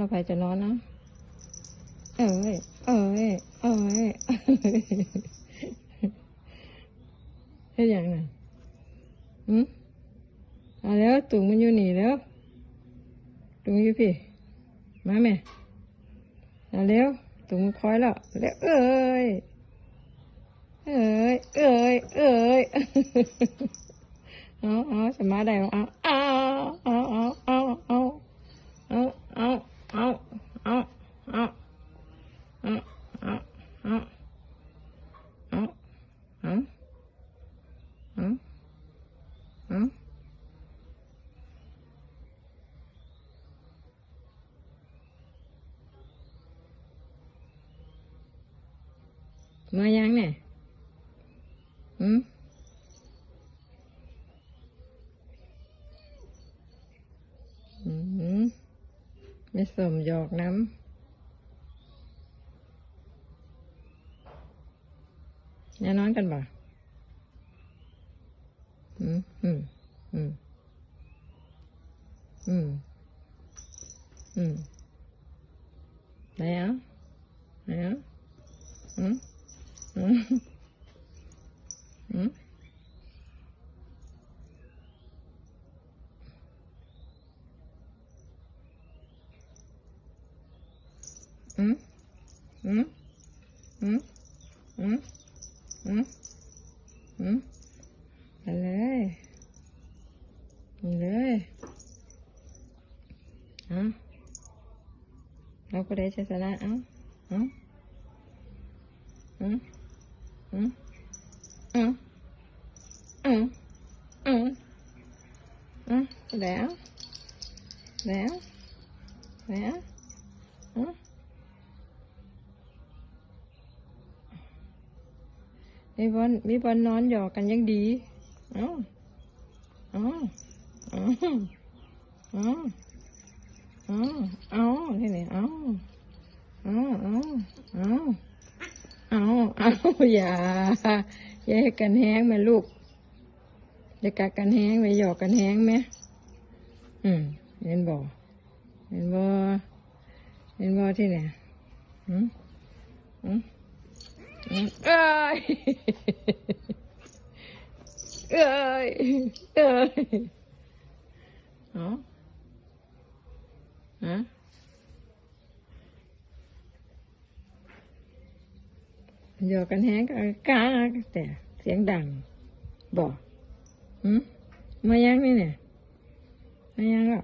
ຕໍ່ໄປຈະນອນນະ. ເອີຍ ເອີຍ ເອີຍ ເຮັດຫຍັງນະ? ຫື? ມາແລ້ວ ຕຸງມັນຢູ່ນີ້ແລ້ວ ຕຸງຢູ່ພີ້ ມາແມ່ ມາເລັວ ຕຸງມັນຄອຍແລ້ວ ເລັວ ເອີຍ ເອີຍ ເອີຍ ເອີຍ ເອົາ ເອົາ ສະມາໄດ້ ເອົາ ເອົາ ເອົາ ເອົາ ເອົາ ເອົາ ເອົາ ເອົາ ເອົາ ເອົາ ເອົາ ເອົາ ເອົາ ເອົາ ເອົາ ເອົາ ເອົາ ເອົາ ເມື່ອຍັງແນ່? ຫື? ອືມ ແມ່ສົ້ມຢອກນຳ. ແນວນອນກັນບໍ່? ອືມ ອືມ ອືມ ອືມ ອືມ ໄດ້ເອົາ ໄດ້ເອົາ ອືມ ອືມ ອືມ. ອືມ ອືມ ອືມ ອືມ ອືມ ອືມ ໄປເລີຍ ໄປເລີຍ ເອົາ ເອົາ ຜູ້ໃດຈະຊະນະ ເອົາ ເອົາ ອືມ ອືມ ອືມ ອືມ ອືມ ອືມ ແລ້ວ ແລ້ວ ແລ້ວ ອືມ ມີບ່ອນ ມີບ່ອນນອນຫຍອກກັນຍັງດີ ເອົາ ເອົາ ເອົາ. ເອົາ ເອົາ ເອົາ ເຮັດແນວ ເອົາ ເອົາ ເອົາ ເອົາ ເອົາ ເອົາ ຢ່າ ຢ່າເຮັດກັນແຮງແມ່ລູກ ຢ່າກັດກັນແຮງແມ່ ຫຍອກກັນແຮງແມ່ ອືມ ເຫັນບໍ່ ເຫັນບໍ່ ເຫັນບໍ່ທີ່ນີ້ ຫື ຫື ຫື ເອີຍ ເອີຍ ເອີຍ. ຮະ ຫຍອກກັນແຮງກໍກ້າແຕ່ສຽງດັງບໍ? ຫື ມາຫຍັງນີ້ແນ່? ມາຫຍັງລະ?